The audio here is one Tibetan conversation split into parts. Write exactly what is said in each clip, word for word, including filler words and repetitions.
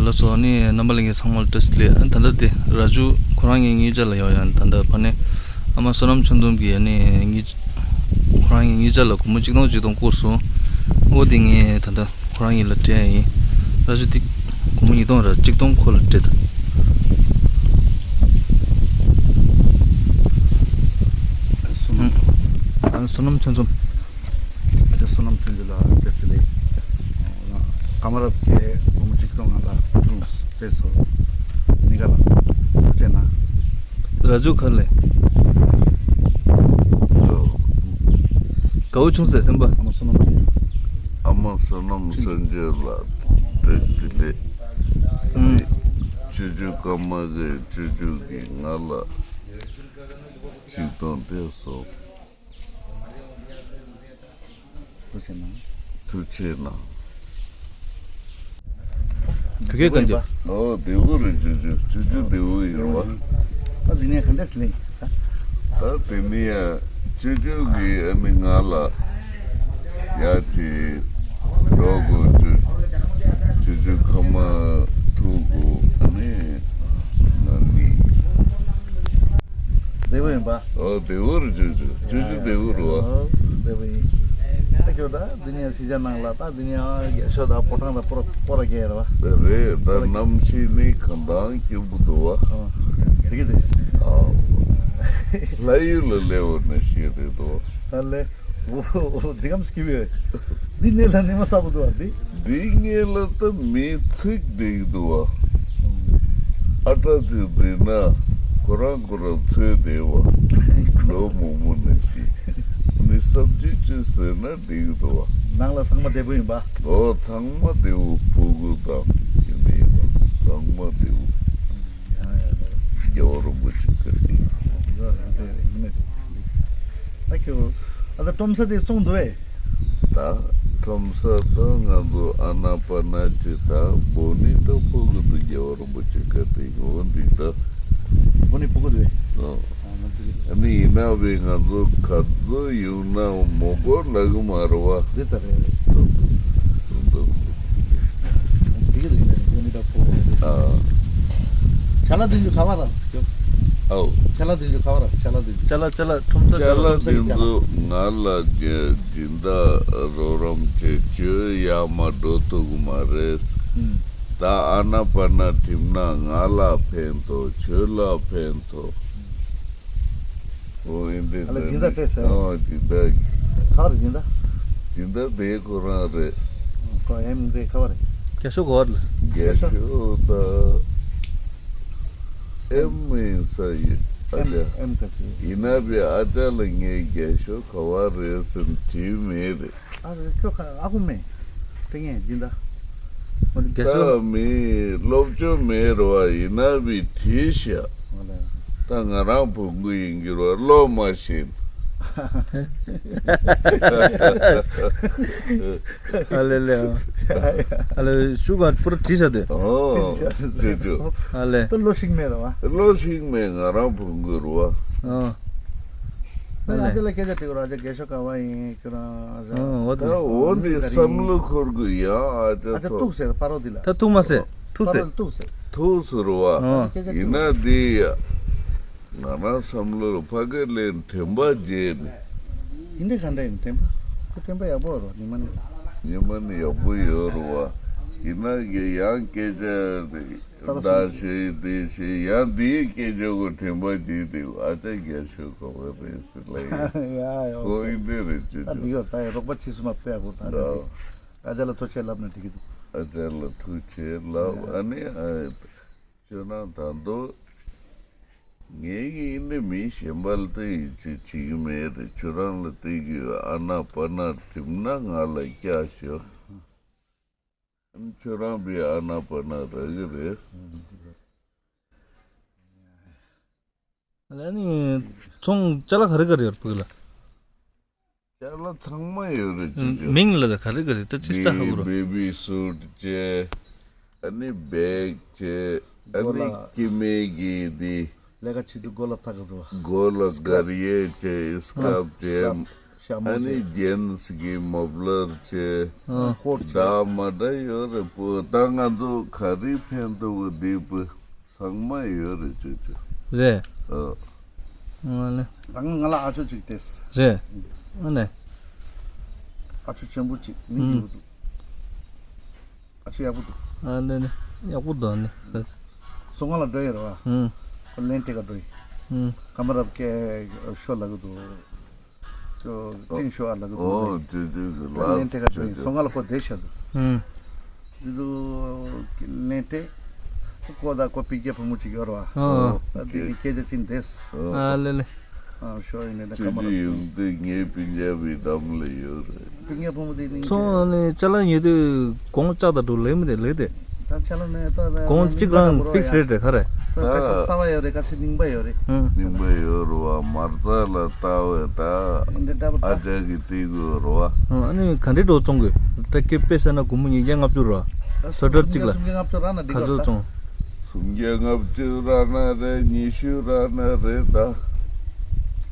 ལགས་སོ། ཨ་ནི་རྣམ་པ་ལྷན་རྒྱས་ཚང་མ་ལ་བཀྲ་ཤིས་བདེ་ལེགས། ཨ་ནི་ད་ལྟ་དེ་ར་ཇུ་ཁོ་རང་གི་ཉེ་ཆར་ལ་ཡོད་ཡང་ད་ལྟ་ཕ་ནས་ཨ་མ་བསོད་ནམས་ཆོས་འཛོམས་ཀྱིས་ཨ་ནི་ཉེ་ཁོ་རང་གི་ཉེ་ཆར་ལ་སྒོར་མོ་གཅིག་སྟོང་གཅིག་སྟོང་བསྐུར་སོང་། འོ་དེ་ངས་ད་ལྟ་ཁོ་རང་ཡིན་ལ་སྤྲད་ཡ་ཡིན། ར་ཇུ་དེ་སྒོར་མོ་ཉིས་སྟོང་ར་གཅིག་སྟོང་ཁོ་ལ་སྤྲད་ད། བསོད་ནམས། ཨ་ནི་བསོད་ནམས་ཆོས་འཛོམས། ཨ་ཅག་བསོད་ནམས་ཆོས་འཛོམས་ལ་བཀྲ་ཤིས་བདེ་ལེགས། ཀ་མ་རབ་ཀྱིས་སྒོར་མོ་གཅིག་སྟོང་ང་ལ་སྤྲད་སོང་། ནི་ག་ལ་ཐུགས་རྗེ་གནང་། ར་ཇུ་ཁ་ལས། དགའ་བོ་བྱུང་ཟེར་སེམས་པ། ཨ་མ་བསོད་ནམས། ཨ་མ་བསོད་ནམས་སངས་རྒྱས་ལ་བཀྲ་ཤིས་བདེ་ལེགས། ཨུམ། ཆོས་རྗེ་ཀརྨ་གི་ཆོས་རྗེ་གིས་ང་ལ་གཅིག་སྟོང་སྤྲད་སོང་། ཐུགས་རྗེ་གནང་། ཐུགས་རྗེ་གནང་། བོད་སྐད་ག་འདྲ། ཨོ་བདེ་པོ་རེད། ཆོས་རྗེ་ཆོས་རྗེ་བདེ་པོ་ཡོད་པ། ད་འདི་ནས་ག་འདྲས་ལེན། ད་དེ་ནས་ཡ་ཆོས་རྗེ་གིས་ཨ་ནི་ང་ལ་ཡ་ཅིག་འགྲོ་དགོས་ཆོས་ཆོས་རྗེ་ཀརྨ་ཐུག་དགོས་ཨ་ནི་ང་ནི། བདེ་པོ་ཡིན་པ། ཨོ་བདེ་པོ་རེད། ཆོས་རྗེ་ཆོས་རྗེ་བདེ་པོ་རེད་པ། ཨོ་བདེ་པོ་ཡིན། ད་ཁྱོད་ད་འདི་ནས་སྲིད་ཇ་ནང་ལ་ད་འདི་ནས་རྒྱ་ཤོག་ད་ཕོ་བྲང་ད་སྐོར་སྐོར་ར་རྒྱག་རེད་པ། རེད། ད་གནམ་གཤིས་ནི་གང་དང་སྐྱིད་པོ་འདུག་པ། ཨོ་དེ་གི་དེ། ཨོ་ལྷ་ཡུལ་ལ་སླེབས་པ་ནང་བཞིན་རེད་འདུག་པ། ཨ་ལེ། འོ་འོ་འདི་གམ་སྐྱིད་པོ་ཡོད། འདི་ནས་ལ་ནི་མ་ས་པོ་འདུག་པ་འདི། འདི་ངེད་ལ་ད་མི་ཚིག་འགྲིག་འདུག་པ། ཨ་ཏྲ་ཚིག་འགྲིག་ན་ཁོ་རང་ཁོ་རང་འཚོལ་བསྡད་པ། ལོ་མང་པོ་ནང་བཞིན། ནི་བསམ་ཚུལ་ཅི་ཟེར་ན་འགྲིག་འདུག་པ། ནང་ལ་ཚང་མ་བདེ་པོ་ཡིན་པ། ཨོ་ཚང་མ་བདེ་པོ། ཕྲུ་གུ་དང་ཁྱིམ་མི་དང་ཚང་མ་བདེ་པོ། ཡང་ཡང་རྒྱལ་བ་རིན་པོ་ཆེ་བཀའ་དྲིན། ད་ཁྱོད་ཨ་ད་ཁྲོམ་ས་དེ་བཙོང་འདུག་པས། ད་ཁྲོམ་ས་ད་ང་ཚོ་ཨ་ན་པ་ན་ཅི་ད་བོ་ནི་ད་ཕྲུ་གུ་དང་རྒྱལ་བ་རིན་པོ་ཆེ་བཀའ་དྲིན་འོ་འདི་ད། བོ་ནི་ཕྲུ་གུ་རེད། ཨོ། ཨ་ནི་ཡིན་ན་བས་ང་ཚོ་ག་ཚོད་ཡོང་ན་མོ་གོ་ལ་གི་མ་རེད་པ། འདི་ད་རེད། ད་ད་ད་ད། འདི་གི་རེད་བོ་ནི་ད་ཕྲུ་གུ་རེད། ཨ། ཅ་ལག་དེ་ཚོ་ག་པར་རག་སྐྱོ། ཨོ། ཅ་ལག་དེ་ཚོ་ག་པར་རག་ཅ་ལག་དེ་ཚོ། ཅ་ལག་ཅ་ལག་ཁྲོམ་ས་ཅ་ལག་དེ་ཚོ་ང་ལ་སྦྱིན་བདག་རོགས་རམ་བྱེད་ཁྱོད་ཡར་མར་འགྲོ་ཐུབ་ཀྱི་མ་རེད། ད་ཨ་ན་པ་ན་བྲིས་ན་ང་ལ་ཕན་ཐོགས། ཁྱོད་ལ་ཕན་ཐོགས། ཨོ་ཨིན་འདྲེ་ཨ་ལ་སྦྱིན་བདག་སྤྲད་ཟེར། ཨོ་སྦྱིན་བདག་ག་པར་སྦྱིན་བདག་སྦྱིན་བདག་དེ་ཁོ་རང་རེད། ཁོ་ཨེམ་དེ་ག་པར་རེད། རྒྱ་ཤོག་ག་པར་རེད། རྒྱ་ཤོག་ད་ཨེམ་ཡིན་ས་ཡོད། ཨ་ཅག་ཨེམ་ག་ཅི། ཡིན་ན་བས་ཨ་ཅག་ལ་ངས་རྒྱ་ཤོག་ག་པར་རེད་ཟེར་དྲིས་མེད་རེད། ཨ་རེ་ཁྱོད་ཁ་ཨ་ཁུ་མེད། དེ་ངས་སྦྱིན་བདག་ཨོ་ནི་རྒྱ་ཤོག་ད་མི་སློབ་སྦྱོང་མེད་རེད་པ། ཡིན་ན་བས་བྲིས་ཤག་ཨོ་ལེ། ད་ང་རང་བོང་གུ་ཡིན་གྱི་རེད་པ། ཀློག་མ་ཤེས། ཨ་ལེ་ལེ། ཨ་ལེ་ཤུ་ག་པུར་བྲིས་ཤག་དེ། ཨོ་ཅེ་ཅོ། ཨ་ལེ། ད་ཀློག་ཤེས་མེད་རེད་པ། ཀློག་ཤེས་མེད། ང་རང་བོང་གུ་རེད་པ། ཨོ། ད་ཨ་ལེ། ཨ་ཅག་ལ་སྐད་ཆ་དྲིས་པ་རེད། ཨ་ཅག་རྒྱ་ཤོག་ག་པར་ཡིན། ཁྱོད་རང་ཨ་ཅག་ཨོ་ད་འོ་འདི་བསམ་བློ་འཁོར་གི་ཡ། ཨ་ཅག་ཨ་ཅག་ཐུག་ཐུག་ཟེར་པ་རོ་འདི་ལ། ད་ཐུག་མ་ཟེར། ཐུག་པ་ཟེར། རོ་ཐུག་ཟེར། ཐུག་ཟེར་བ། ཨོ། ཡིན་ན་འདི་ཡ། ང་རང་བསམ་བློ་ལ་ཕ་གི་ལས་དྲན་པ་བརྗེད་ནས། ཡིན་འདི་ག་འདྲ་ཡིན་དྲན་པ། ཁོ་དྲན་པ་ཡག་པོ་རོ་ཉི་མ་ནི། ཉི་མ་ནི་ཡག་པོ་ཡོད་རོ་བ། ཡིན་ན་གི་ཡང་སྐད་ཆ་རེད། ས་ལ་ད་སུ་ཞེས་དེ་ཞེས་ཡང་དེའི་སྐད་ཆ་གོ་དྲན་པ་བརྗེད་དེ་ཨ་ཅག་རྒྱ་ཤོག་ག་པར་རེད་ཟེར་ལ་ཡིན། ཡ་ཡ་ཁོ་ཨིན་འདྲེ་རེད་ཅེས་ད་འདི་ཡོད་ད་ཡ་རོགས་པ་ཕྱིས་སུ་མ་ཕེ་ཡ་གོ་ད་འདི་ཨ་ཅག་ལ་ཐུགས་རྗེ་ལབ་ན་འགྲིག་གི་འདུག་ཨ་ཅག་ལ་ཐུགས་རྗེ་ལབ། ཨ་ནི་ཨ་ཁྱོད་རང་ད་དུང་ངའི་གི་ཨིན་འདྲེ་མི་གཞན་པ་ལ་ད་ཡིད་ཆེས་བྱེད་ཀྱི་མེད་རེད། ཁྱོད་རང་ལ་ཏིག་གི་ཨ་ན་པ་ན་གྲིམ་ན་ང་ལ་སྐྱག་ཤོག་ཁྱོད་རང་བི་ཨ་ན་པ་ན་ར་གི་རེད། ཨ་ནི་ཚོང་ཅ་ལག་ག་རེ་ག་རེ་ཡོད་ཕུག་ལ། ཅ་ལག་ཚང་མ་ཡོད་རེད་ཅི་ཅི། མིང་ལ་ད་ག་རེ་ག་རེ་ད་ཅི་ལྟ་ཧ་གོ་རོ། བེ་བི་སུཊ་ཅེ། ཨ་ནི་བེག་ཅེ། ཨ་ནི་སྐྱེ་དམན་གི་དེ། ལས་ཀ་བྱེད་དུས་མགོ་ལ་ཐག་གི་འདུག་མགོ་ལ་སྐར་ཡས་ཅེ་སྐབས་ཅེ། ཤ་མོ་ཨ་ནི་བྱས། རྒྱན་ཟེར་གྱི་མོབ་ལར་བྱས། ཨ། ཀོཊ་བྱས། འདྲ་མ་འདྲ་ཡོད་རེད། པོ་ད་ང་ཚོ་ག་རེ་ཕན་ཐོགས་འདི་པོ་ཚང་མ་ཡོད་རེད་ཅོ་ཅོ། རེད། ཨ། ཨ་ནི། ད་ང་ང་ལ་ཨ་ཅོ་ཅིག་ཏེས། རེད། ཨ་ནི། ཨ་ཅོ་ཆེན་པོ་ཅིག་མིང་ཨུམ། ཡོད་འདུག་ཨ་ཅོ་ཡག་པོ་འདུག་ཨ་ནི་ནི། ཡག་པོ་འདུག་ཨ་ནི། སོ་ང་ལ་འགྲོ་ཡི་རེད་བ། ཨུམ། ཁོ་ལན་ཏེ་ག་འགྲོ་ཡི། ཨུམ། ཀ་མ་རབ་ཀེ་ཤོ་ལ་གི་འདུག་ཅོ་ཏིང་ཤོ་ཨ་ལ་གི་འདུག་ཨོ་ལན། ཅོ་ཅོ་གི་ད་ལན་ལ་ཏེ་ག་ཅོ་འགྲོ་ཡི། ཅོ། སོ་ང་ལ་ཁོ་བསྡད་ཤ་འདུག་ཨུམ། འདི་འདུག་ལན་ཏེ། ཁོ་ད་ཁོ་པི་ཀེ་ཕོ་མོ་ཅིག་ཡོད་རེད་བ། ཨོ། ད་འདི་གི་སྐད་ཆ་ཅིག་འདེས། ཨོ། ཨ་ལེ་ལེ། ཨ་ཤོ་ཡིན་ནི་ད་ཁྱོད་ཀ་མ་ར། ཀྱི་ཡོང་དུས་ངའི་སྤུན་ཀྱག་པའི་འགྲམ་ལ་ཡོད་རེད། སྤུན་ཀྱག་ཕོ་མོ་དེ་ནི་ཚོང་ཨ་ནི་ཅ་ལག་ཉོས་དུས་གོང་ལྕགས་དང་འགྲོ་ལེ་མི་དེ་ལེ་དེ། ད་ཅ་ལག་ནི་ད་ད་གོང་གཅིག་རང་ཕིག་སི་རེ་ཊི་རེད་ག་རེ། ད་ཁ་ཤས་གསར་པ་ཡོད་རེད། ཁ་ཤས་རྙིང་པ་ཡོད་རེད། ཨང་། རྙིང་པ་ཡོད་རེད་བ། མ་རྩ་ལ་ལྟ་བས་ད། འདི་འདྲ་པོ་ད། ཨ་ཅག་གིས་བལྟས་དགོས་རེད་བ། ཨང་། ཨ་ནི་ག་འདྲའི་འགྲོ་བཙོང་དགོས། ད་སྐྱེ་དཔེ་བཤད་ན་སྒོར་མོ་ཉིས་བརྒྱ་ལྔ་བཅུ་རེད་བ། ད་སོ་ཊར་གཅིག་ལ། སུམ་བརྒྱ་ལྔ་བཅུ་རག་ན་འགྲིག་ག་ག་ཚོད་ད། བཙོང་། སུམ་བརྒྱ་ལྔ་བཅུ་རག་ན་རེད། ཉི་ཤུ་རག་ན་རེད་ད།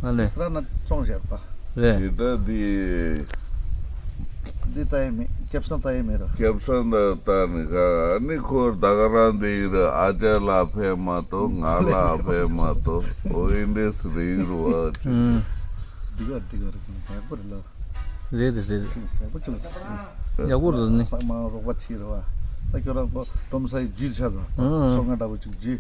ཨ་ལེ། རག་ན་བཙོང་བཞག་པ། རེད། ཞེ་དྲག་འདི། འདི་ལྟ་ཡི་མེད། སྐྱབས་སང་ལྟ་ཡི་མེད་ར། སྐྱབས་སང་ལ་ལྟ་ནི་ག་ཨ་ནི་ཁོ་ད་ག་རང་འདི་ཡི་ར། ཨ་ཅག་ལ་ཕན་མ་གཏོགས་ང་ལ་ཕན་མ་གཏོགས། ཨོ་ཨིན་འདྲེས་རིག་རུ་ཨ་ཅི། ཨང་། འགྲིག་ག་འགྲིག་ག་རེད། ཡག་པོ་རེད་ལ། རེད་རེད་རེད་རེད། ཡག་པོ་ཅུང་ཟད། ཡག་པོ་རེད་ནི། ཚང་མ་རོགས་པ་བྱེད་རེད་བ། ས་ཁྱོད་རང་ཁོ་ཀྲོམ་སའི་རྒྱུད་ཆགས་དང་། ཨང་། སོ་ང་འདྲ་པོ་ཅིག་རྒྱུད།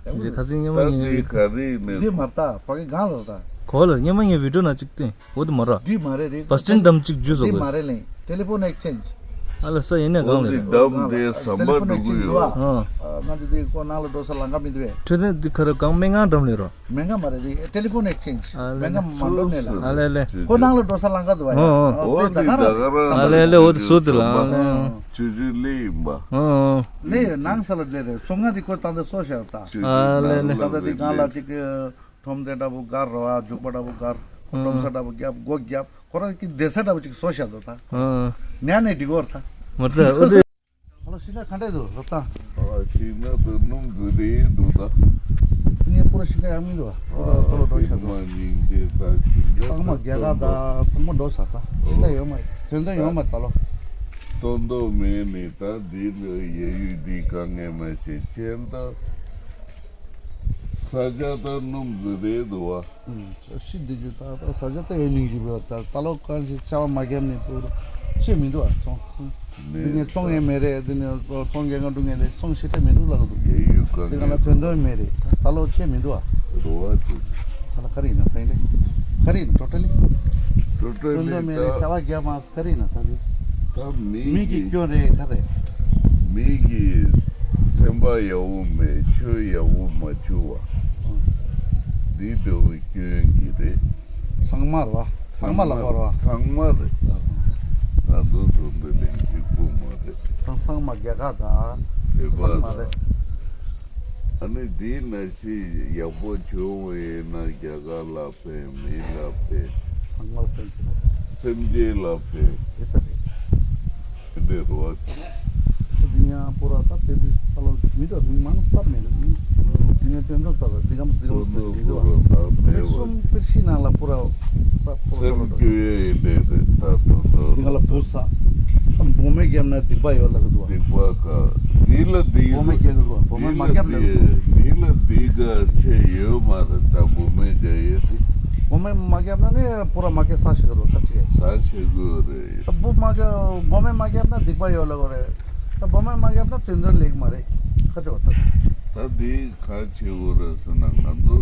ཡག་པོ་རེད། ཁ་སང་སྙན་མ་ད་ངའི་འདི་ག་རེ་ནས། འདི་མ་རེད་ད། ཕ་གི་གང་ལ་རེད་ད། གོ་ལ་སྙན་མ་ངའི་བི་ཌིའོ་ནང་གཅིག་བསྟན། འོ་དེ་མ་རེད། འདི་མ་རེད་རེད། བ་སི་ཊན་འགྲམ་གཅིག་རྒྱུད་བཟོ་འདི་དགོས། མ་རེད་ལེ། ཊེ་ལི་ཕོན་ཨེག་ཆེན་ཇི། ཨ་ལ་ས་ཡིན་ནས་གང་ལ་རེད། འདི་འགྲམ་དེ་ཟམ་པ་འགྲོ་གི་ཡོད། ཨང་། ང་ཚོ་འདི་ཁོ་ནང་ལ་འགྲོ་ས་ལམ་ཁ་མི་འདུག་བས། འཕྲོད་བསྟེན་འདི་ག་རེ་གང་སྨན་ཁང་འགྲམ་ལ་རོ། སྨན་ཁང་མ་རེད་རེད། ཊེ་ལི་ཕོན་ཨེག་ཆེན་ཇི། ཨ་ལེ་སྨན་ཁང་མ་འགྲོ་ནས་ལ། ཨ་ལེ་ལེ། ཁོ་ནང་ལ་འགྲོ་ས་ལམ་ཁ་འདུག་བས། ཨོ་ཨོ། ཨོ་དེ་ད་ག་རང་། ཨ་ལེ་ལེ། འོ་དེ་སུ་དེ་ལ། ཨ་ལེ། ཆུ་ཆུ་ལེ་ཡིན་པ། ཨོ་ཨོ། ལེ་ཡོད་ནང་ས་ལ་ལེ་རེད། སོ་ང་འདི་ཁོ་ད་འདི་སོ་ཤར་ད། ཨ་ལེ་ལེ། ད་ད་འདི་གང་ལ་ཅིག་ཁྲོམ་སྡེ་འདྲ་པོ་སྒར་རོ་ཨ། འཇུག་པ་འདྲ་པོ་སྒར། ཨང་། ཁྲོམ་ས་འདྲ་པོ་རྒྱབ་སྒོ་རྒྱབ། ཁོ་རང་གི་བསྡད་ས་འདྲ་པོ་ཅིག་བཟོ་བཞག་འདུག་ད། ཨང་། ཉ་ནས་འགྲིག་གོ་ར་ད། མ་རྩ་ཨོ་དེ། ཨ་ལོ་ཤིང་ཁ་ག་འདྲས་འདུག་རོ་ད། ཨ་ཤིང་ནག་ཏུ་སྣུམ་བཟོ་རེད་འདུག་ད། ནས་པུ་ར་ཤིང་ཁ་ཡག་མི་འདུག་པུ་ར་ཏོ་ལོ་འགྲོ་ཤག་འདུག་ཤིང་མ་ཉིན་དེ་ད་ཤིང་ཁ་ཚང་མ་རྒྱ་གར་ད་ཚང་མ་འགྲོ་ས་ད། ཤིང་ཁ་ཡོད་མ་རེད། དོན་དོན་ཡོད་མ་རེད་ད་ལོ། ཏོན་ཏོ་མེད་ནི་ད་འདི་ལ་ཡ་ཡུལ་འདི་དཀའ་ངལ་མ་བྱེད་ཅན་ད། ས་ཆ་ད་སྣུམ་བཟོ་རེད་འདུག་བ། ཤི་འདི་རྒྱུ་ད་ད་ས་ཆ་ད་ཡོད་ནི་རྒྱུ་བ་ད་ད་ལོ་གང་ཞིག་ཆར་པ་མ་བརྒྱབ་ནས་པུ་ར་ཆེ་མི་འདུག་བ་ཚོང་། འདི་ནས་བཙོང་ཡས་མེད་རེད། འདི་ནས་བཙོང་རྒྱལ་ཁ་འགྲོ་ངེས་རེད། བཙོང་ཤེས་ཐབས་མི་འདུག་ལབ་འདུག་འདི་ག་ལ་དོན་དོན་མེད་རེད། ད་ལོ་ཆེ་མི་འདུག་བ། རོ་བ་ཚོ། ད་ལ་ག་རེ་ཡིན་ན་ཕན་རེད། ག་རེ་ཡིན་ན་ཊོ་ཊ་ལི། ཊོ་ཊ་ལི་དོན་དོན་མེད་རེད། ད་ཆར་པ་བརྒྱབ་མ་ག་རེ་ཡིན་ན་ད་རེད། ད་མི་མི་གི་གི་སྐྱོན་རེད་ག་རེ། མི་གི་སེམས་པ་ཡག་པོ་མེད། ཆོས་ཡག་པོ་མ་བྱུང་བ། འདི་འདྲ་བོ་སྐྱོན་གྱི་རེད། ཚང་མ་རེད་བ། ཚང་མ་ལ་གོ་རེད་བ། ཚང་མ་རེད། ང་ཚོ་ཚོ་འདི་ལས་གཅིག་པུ་མ་རེད། ཚང་ཚང་མ་རྒྱ་གར་དང་། རེད་པ། ཚང་མ་རེད། ཨ་ནི་འདི་ན་ཤི་ཡག་པོ་བྱུང་བ་ཡིན་ན་རྒྱ་གར་ལ་ཕན། མི་ལ་ཕན། ཚང་མར་ཕན་གྱི་རེད། སེམས་ཅན་ལ་ཕན། དེ་ལྟ་རེད། དེ་འདྲའི་རོ་བ། འདི་ཉག་པོ་ར་ད་དེ་དུས་ད་ལོ་མི་འདྲ་མི་མང་སྟབས་མེད་རེད། འདི་ནས་དོན་དག་ད་ལ་འདི་གམ་འདི་གམ་ཟེར་འདི་འདུག་བ། ད་མེད་པ། གསུམ་པེར་ཤི་ནང་ལ་པུ་ར་ད་པུ་ར་སེམས་སྐྱོ་ཡས་ཡིན་འདྲ་རེད་ད་དོན་དག་འདི་ག་ལ་བུ་ས། ད་འབུ་མེ་བརྒྱབ་ན་སྡིག་པ་ཡོད་ལ་གི་འདུག་བ། སྡིག་པ་ག་འདི་ལ་འདི་འབུ་མེ་བརྒྱབ་གི་འདུག་བ། འབུ་མེ་མ་བརྒྱབ་ན་འདི་ལ་འདི་ག་ཆེ་ཡོད་མ་རེད་ད་འབུ་མེ་བརྒྱབ་ཡས་དེ། འབུ་མེ་མ་བརྒྱབ་ན་ནི་པུ་ར་མ་སྐྱེ་ས་ཞིག་གི་འདུག་ཁ་ཅིག་ས་ཞིག་གི་རེད། ད་འབུ་མ་བརྒྱབ་འབུ་མེ་མ་བརྒྱབ་ན་སྡིག་པ་ཡོད་ལ་གོ་རེད། ད་འབུ་མེ་མ་བརྒྱབ་ན་དོན་དོན་ལེགས་མ་རེད། ཁ་ཅིག་བ་ད། ད་འདི་ག་བྱེད་དགོས་རེད་ཟེར་ན་ང་ཚོ་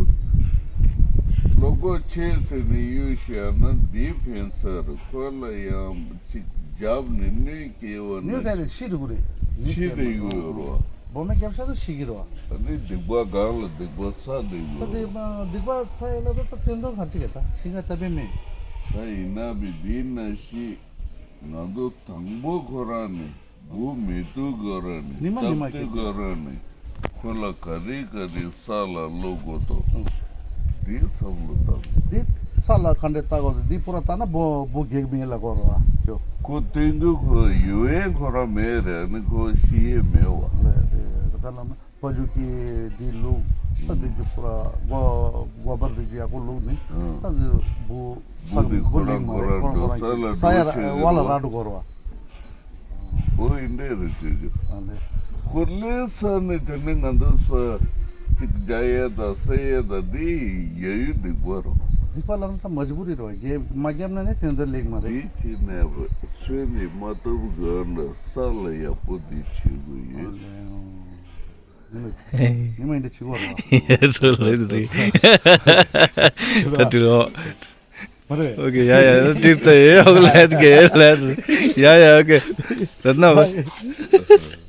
བློ་ཁོག་ཆེ་ཟེར་ནས་གཡུག་བཤད་ན་འདི་ཕན་ས་རེད། ཁོ་ལ་ཡང་ཅིག་བརྒྱབ་ནས་གནོད་སྐྱེལ་བ་ནི། གནོད་ག་རེ་ཤི་འགྲོ་གི་རེད། ཤི་བསྡད་ཡོད་རེད་བ། འབུ་མེ་བརྒྱབ་ཤག་ཏུ་ཤི་གི་རེད་བ། ད་ནི་སྡིག་པ་གང་ལ་སྡིག་པ་བསགས་བསྡད་ཡོད་རེད། ད་སྡིག་པ་སྡིག་པ་བསགས་ཡོད་ལ་ད་ད་དོན་དོན་ག་ཅིག་ག་ད་ཤི་ང་ད་པེ་མེད། ད་ཡིན་ན་བི་འདི་ན་ཤི་ང་ཚོ་དང་པོ་ཁོ་རང་ནས། འབུ་མེ་དུག་ག་ར་ནི། ཉི་མ་ཉི་མ་སྟབས་བདེ་ག་ར་ནི། ཁོ་ལ་ག་རེ་ག་རེ་ས་ལ་བླུག་དགོས་དོ། ཨང་། འདི་བསམ་བློ་བཏང་། འདི་ས་ལ་ག་འདྲས་བཏགས་དགོས་འདི་པུ་ར་བཏགས་ན་འབུ་འབུ་གེགས་མེད་ལ་གོ་ར་ཡོ། ཁོ་སྟོན་གི་ཁོ་ཡོད་ཡན་ཁོ་ར་མེད་རེད། ནི་ཁོ་ཤི་ཡས་མེད་བ། ལས་རེད་ད་ལ་ན། པ་ཇུ་ཀི་འདི་བླུགས། ད་འདི་ཇུ་པུ་ར་སྒོ་སྒོ་འབར་འདི་ཇུ་ཡག་པོ་བླུགས་ནི། ཨང་། ད་འདི་བུ་བུ་འདི་ཁོ་རང་ཁོ་རང་འགྲོ། ས་ལ་ས་ཡ་འགྲོ་ཆེ་བ་ལ་ར་འགྲོ་དགོས་ར་བ། འོ་ཡིན་འདྲ་རེད་ཅེས་ཅེས། ཨ་ལེ། ཁོ་ལས་ས་ནས་དེ་ནས་ང་ཚོ་ས་ཅིག་རྒྱ་ཡས་དང་ས་ཡས་དང་འདི་ཡ་ཡུལ་འདི་དགོས་རོགས། འདི་པ་ལ་ད་མ་ཇི་བུ་རི་རོ་རྒྱབ་མ་རྒྱབ་ན་ནི་དེ་ཚོ་ལེགས་མ་རེད། འདི་ཅི་ནས་བུ་ཚོས་ནི་མ་ཐུབ་ག་འདྲ་ས་ལ་ཡག་པོ་འདི་བྱེད་དགོས་ཡོད། ཉི་མ་འདི་ཆི་གོ་རོ། ཚོ་ལ་འདི་ད་འདི་རོ། མ་རེད། ཨོ་ཀེ། ཡ་ཡ། ཏིར་ཏ་ཡེ་ཨོ་ལེད་གེ་ལེད། ཡ་ཡ། ཨོ་ཀེ། ར་ན་བ།